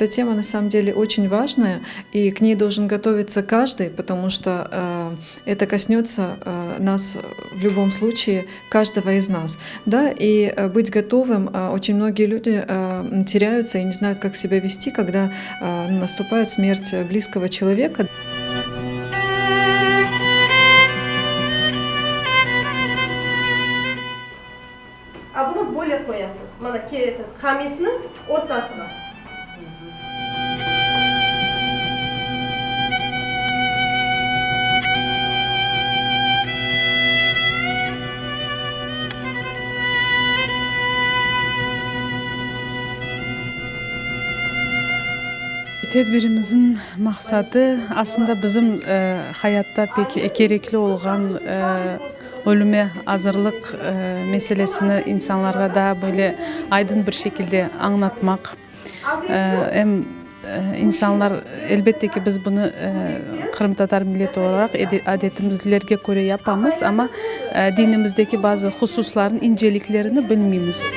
Эта тема на самом деле очень важная, и к ней должен готовиться каждый, потому что это коснется нас в любом случае, каждого из нас. Да, и быть готовым, очень многие люди теряются и не знают, как себя вести, когда наступает смерть близкого человека. A bunı böyle qoyasız, mana, ke, etot, qamisniñ ortasına. Tedbirimizniñ maqsadı, aslında, bizim hayatta pek kerekli olğan ölüme azırlıq meselesini insanlarğa daa böyle aydın bir şekilde añlatmaq. Em insanlar, elbette ki, biz bunı qırımtatar milleti olaraq adetimizlerge köre yapamız, amma dinimizdeki bazı hususlarnıñ inceliklerini bilmeymiz.